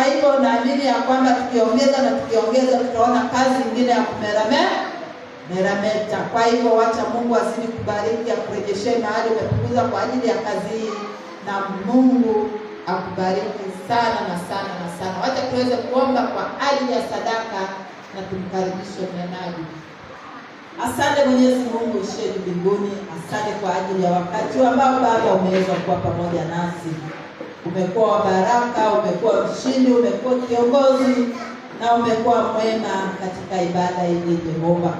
hivyo naamini ya kwamba tukiongeza na tukiongeza tutaona kazi nyingine ya merameta. Kwa hivyo wacha Mungu azidi kubariki, akurejeshe mahali umepunguza kwa ajili ya kazi hii, na Mungu akubariki sana na sana na sana. Wacha tuweze kuomba kwa ajili ya sadaka na tumkaribishe mnenaji. Asante Mwenyezi Mungu uishiye mbinguni, asante kwa ajili ya wakati ambao Baba umeweza kuwa pamoja nasi. Umekuwa wa baraka, umekuwa mshindi, umekuwa kiongozi na umekuwa mwema katika ibada hii Jehova.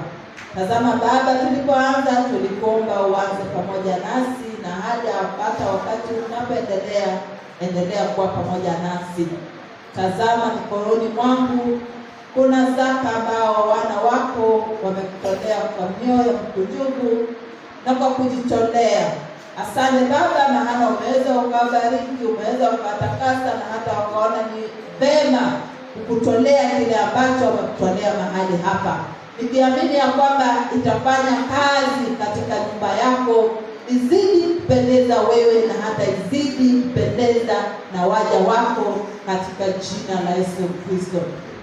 Tazama Baba, tulipoanza tulikuomba uanze pamoja nasi na hadi hata wakati unapoendelea, endelea kuwa pamoja nasi. Tazama mikononi mwangu kuna zaka ambao wana wako wamekutolea kwa mioyo mkunjufu na kwa kujitolea. Asante Baba, maana umeweza ukabariki, umeweza ukatakasa na hata wakaona ni vema kukutolea kile ambacho wamekutolea mahali hapa, nikiamini ya kwamba itafanya kazi katika nyumba yako, izidi kupendeza wewe na hata izidi kupendeza na waja wako katika jina la Yesu Kristo.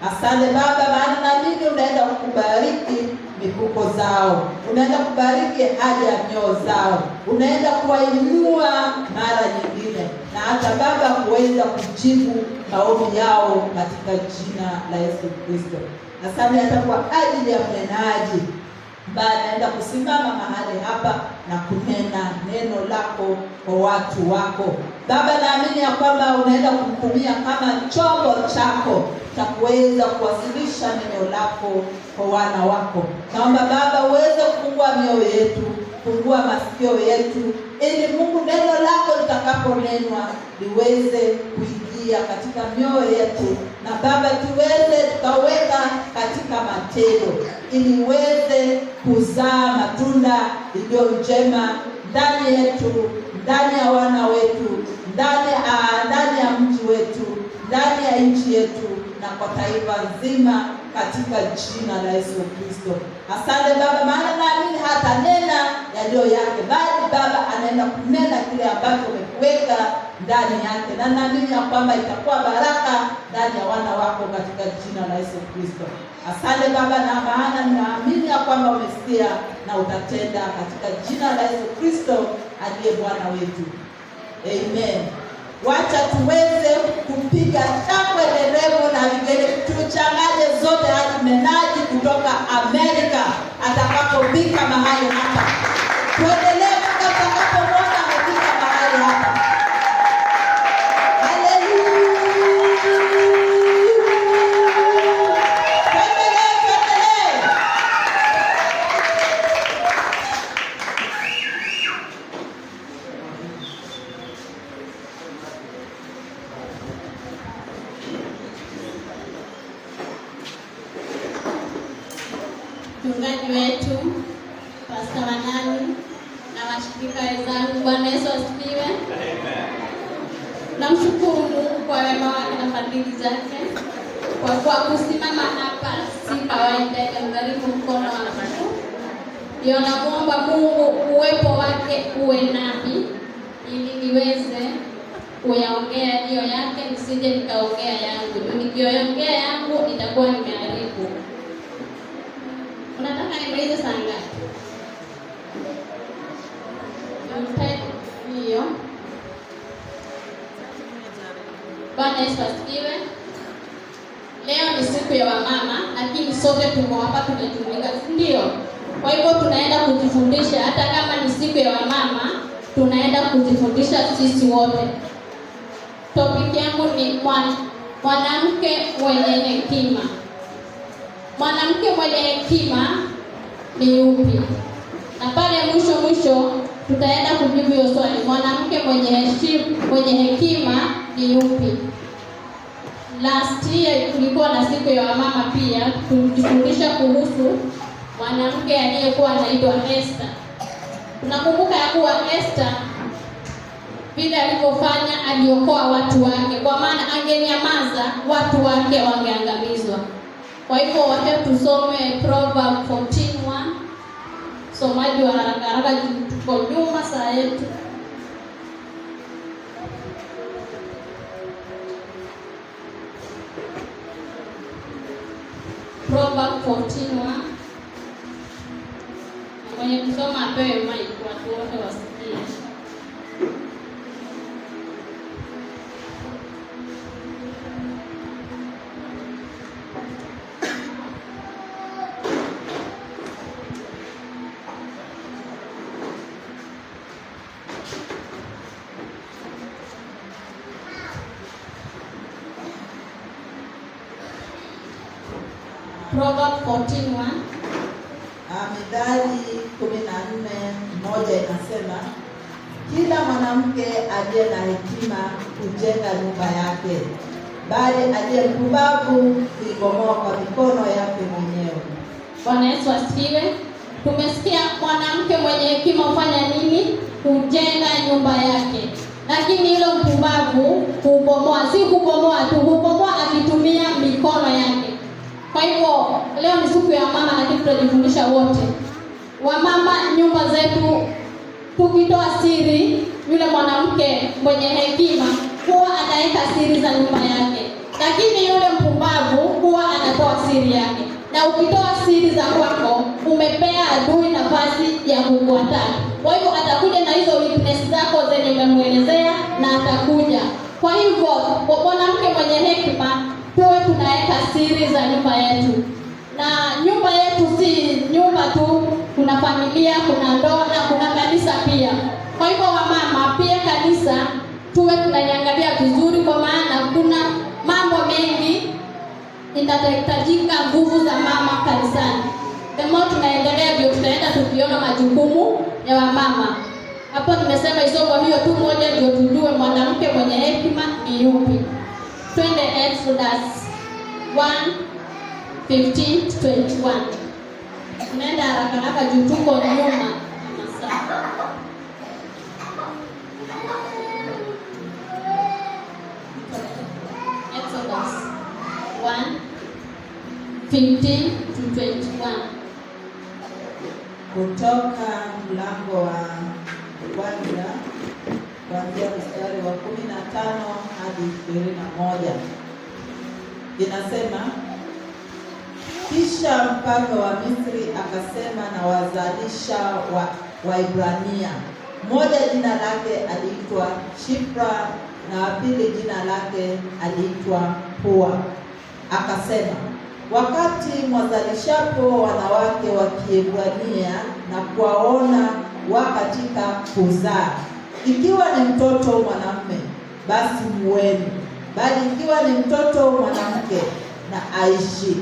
Asante Baba, maana naamini unaenda kubariki mifuko zao, unaenda kubariki haja ya mioyo zao, unaenda kuwainua mara nyingine, na hata Baba kuweza kujibu maombi yao katika jina la Yesu Kristo. Asante hata kwa ajili ya mnenaji ambaye anaenda kusimama mahali hapa na kunena neno lako kwa watu wako. Baba, naamini ya kwamba unaenda kumtumia kama chombo chako cha kuweza kuwasilisha neno lako kwa wana wako. Naomba Baba uweze kufungua mioyo yetu, kufungua masikio yetu, ili Mungu neno lako litakaponenwa liweze kuingia katika mioyo yetu, na Baba tuweze tukaweka katika matendo, ili iweze kuzaa matunda iliyo njema ndani yetu, ndani ya wana wetu, ndani ya mji wetu, ndani ya nchi yetu na kwa taifa nzima katika jina la Yesu Kristo. Asante Baba, maana naamini hata nena yaliyo yake, bali Baba anaenda kunena kile ambacho umekuweka ndani yake, na naamini ya kwamba itakuwa baraka ndani ya wana wako katika jina la Yesu Kristo. Asante Baba, na maana naamini ya kwamba umesikia na utatenda katika jina la Yesu Kristo aliye Bwana wetu. Amen. Wacha tuweze kupiga shangwe, nderemo na vigele, tuchanganye zote hadi mnenaji kutoka Amerika atakapofika mahali hapa. Tuendelee mpaka tutakapomwona amefika mahali hapa. Haleluya! Tuendelee, tuendelee. Mchungaji wetu Pasta Wanani na washirika wenzangu, Bwana Yesu asifiwe. Namshukuru Mungu kwa wema wake na fadhili zake, kwa kuwa kusimama hapa si kawaida, ikamgharimu mkono wa mtu. Ndio namwomba Mungu uwepo wake uwe nami ili niweze kuyaongea yaliyo yake, nisije nikaongea yangu. Nikiongea yangu nitakuwa nimeharibu. Unataka nimalize saa ngapi? Hiyo. Bwana Yesu asifiwe. Leo ni siku ya wamama, lakini sote tuko hapa tumejumuika, si ndio? Kwa hivyo tunaenda kujifundisha, hata kama ni siku ya wamama, tunaenda kujifundisha sisi wote. Topic yangu ni mwanamke mwenye hekima. Mwanamke mwenye hekima ni yupi? Na pale mwisho mwisho tutaenda kujibu hiyo swali, mwanamke mwenye hekima ni yupi? Last year kulikuwa na siku ya wamama pia, tulijifundisha kuhusu mwanamke aliyekuwa anaitwa Esther. Tunakumbuka ya kuwa Esther vile alivyofanya, aliokoa watu wake, kwa maana angenyamaza watu wake wangeangamizwa. Kwa hivyo wacha tusome Proverb 14:1. Somaji wa haraka haraka, tuko nyuma saa yetu. Proverb 14:1. Na mwenye kusoma apewe mic, watu wote wasikie. Proverb 14:1. Mithali 14:1 inasema, kila mwanamke aliye na hekima hujenga nyumba yake, bali aliye mpumbavu huibomoa kwa mikono yake mwenyewe. Bwana Yesu asifiwe. Tumesikia mwanamke mwenye hekima hufanya nini? Hujenga nyumba yake, lakini yule mpumbavu hubomoa. Si kubomoa tu, hubomoa akitumia mikono yake. Kwa hivyo leo ni siku ya mama, lakini tutajifundisha wote wamama, nyumba zetu tukitoa siri, yule mwanamke mwenye hekima huwa anaweka siri za nyumba yake, lakini yule mpumbavu huwa anatoa siri yake. Na ukitoa siri za kwako, umepea adui nafasi ya kukuattack. Kwa hivyo atakuja na hizo weakness zako zenye umemwelezea na atakuja. Kwa hivyo kwa mwanamke mwenye hekima, tuwe tunaweka siri za nyumba yetu, na nyumba yetu si nyumba tu, kuna familia, kuna ndoa na kuna kanisa pia. Kwa hivyo wamama, pia kanisa tuwe tunaiangalia vizuri, kwa maana kuna mambo mengi inahitajika nguvu za mama kanisani. The more tunaendelea ndio tutaenda tukiona majukumu ya wamama. Hapo nimesema isomo hiyo tu moja ndio tujue mwanamke mwenye hekima ni yupi. Twende Exodus 1:15 to 21. Tunaenda haraka haraka juu tuko nyuma ya masaa. Exodus 1:15 to 21. Kutoka mlango wa kwanza kuanzia mstari wa 15 hadi 21, inasema, kisha mfalme wa Misri akasema na wazalisha wa Waibrania, mmoja jina lake aliitwa Shifra na wa pili jina lake aliitwa Pua. Akasema, wakati mwazalishapo wanawake wa Kiebrania na kuwaona wa katika kuzaa, ikiwa ni mtoto mwanamume basi muweni, bali ikiwa ni mtoto mwanamke na aishi.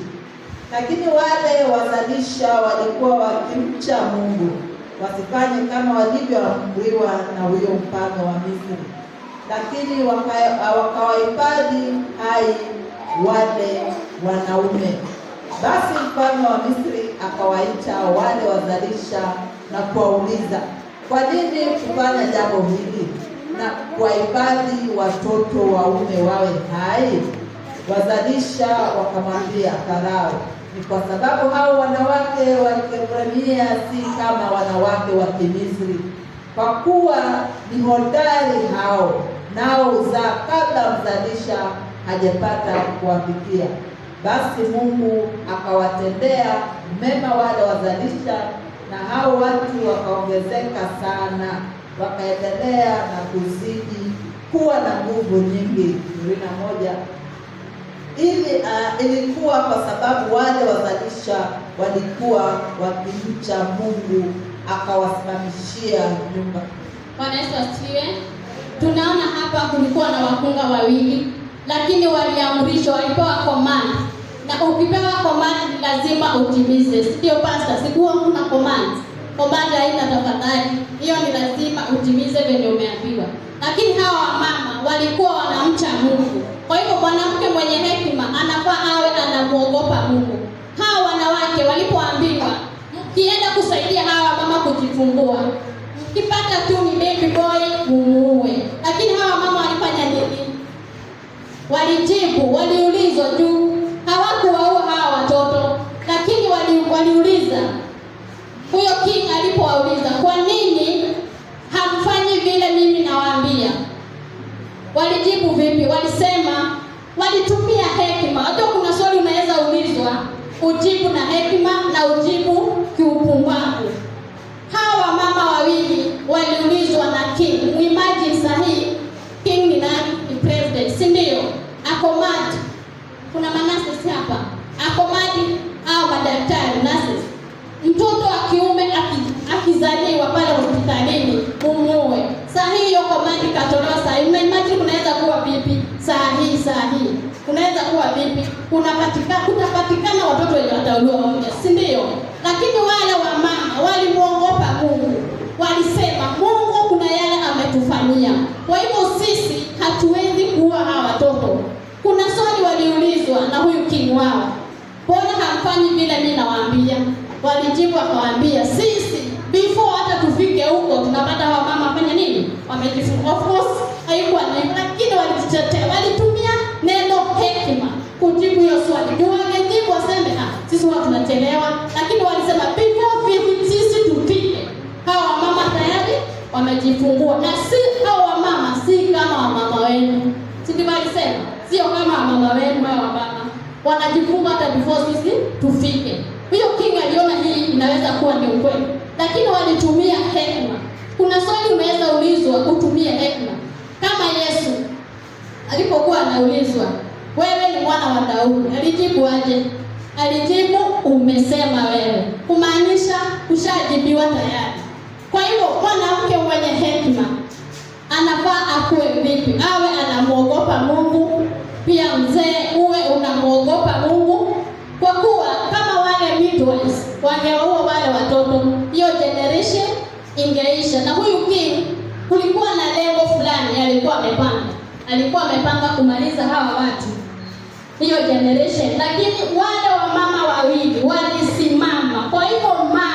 Lakini wale wazalisha walikuwa wakimcha Mungu, wasifanye kama walivyoamriwa na huyo mfalme wa Misri, lakini wakawahifadhi hai wale wanaume. Basi mfalme wa Misri akawaita wale wazalisha na kuwauliza, kwa nini kufanya jambo hili na kuwahifadhi watoto waume wawe hai? Wazalisha wakamwambia Farao, ni kwa sababu hao wanawake wa Kiebrania si kama wanawake wa Kimisri, kwa kuwa ni hodari hao, nao huzaa kabla mzalisha hajapata kuwafikia. Basi Mungu akawatendea mema wale wazalisha, na hao watu wakaongezeka sana, wakaendelea na kuzidi kuwa na nguvu nyingi. 21. Ilikuwa kwa sababu wale wazalisha walikuwa wakimcha Mungu, akawasimamishia nyumba. Bwana Yesu asifiwe. Tunaona hapa kulikuwa na wakunga wawili, lakini waliamrishwa, walipewa command. Na ukipewa command ni lazima utimize, si ndio pastor? Sikuwa kuna command. Command haina tafadhali, hiyo ni lazima utimize venye umeambiwa. Lakini hawa wamama walikuwa wanamcha Mungu. Kwa hivyo mwanamke mwenye hekima anafaa awe anamuogopa Mungu. Hawa wanawake walipoambiwa, mkienda kusaidia hawa mama kujifungua, mkipata tu ni baby boy mumuue. Lakini hawa mama walifanya nini? Walijibu, waliulizwa juu hawakuwaua hawa watoto, lakini waliuliza. Huyo king alipowauliza, kwa nini hamfanyi vile mimi nawaambia? Walijibu vipi? Walisema, walitumia hekima. Hata kuna swali unaweza ulizwa, Ujibu na hekima na ujibu kiupumbavu. Hawa wamama wawili waliulizwa na king. Muimagine sahii king ni nani? Ni president, si ndio? Acommand, kuna manurses hapa, acommand au madaktari nurses, mtoto wa kiume akizaliwa pale hospitalini mumuue. Saa hii hiyo command ikatolewa saa hii, mnaimagine kunaweza kuwa vipi? Saa hii kunaweza kuwa vipi? Kutapatikana watoto wenye watauliwa moja, si ndio? Lakini wale wamama walimwogopa Mungu, walisema Mungu kuna yale ametufanyia, kwa hivyo sisi hatuwezi kuua hawa watoto. Kuna swali waliulizwa na huyu king wao, mbona hamfanyi vile mimi nawaambia? Walijibu akawaambia, sisi before hata tufike huko tunapata hawa mama wafanya nini? Wamejifungua. Of course haikuwa ni, lakini walijitetea, walitumia neno hekima kujibu hiyo swali. Ndio wangejibu waseme ah, sisi huwa tunachelewa, lakini walisema before sisi tufike, hawa wamama tayari wamejifungua, na si hawa wamama si kama wamama wenu, si ndivyo walisema? Sio kama wamama wenu, hawa wamama wanajifungua hata before sisi tufike. Huyo king aliona hii inaweza kuwa ni ukweli, lakini walitumia hekima. Kuna swali unaweza ulizwa utumie hekima, kama Yesu alipokuwa anaulizwa, wewe ni mwana wa Daudi, alijibu aje? Alijibu, umesema wewe, kumaanisha ushajibiwa tayari. Kwa hivyo mwanamke mwenye hekima anafaa akuwe vipi? Awe anamwogopa Mungu. Pia mzee uwe unamwogopa Mungu, kwa kuwa kama wale midwives wangewaua wale watoto, hiyo generation ingeisha. Na huyu king kulikuwa na lengo fulani alikuwa amepanga kumaliza hawa watu, hiyo generation, lakini wale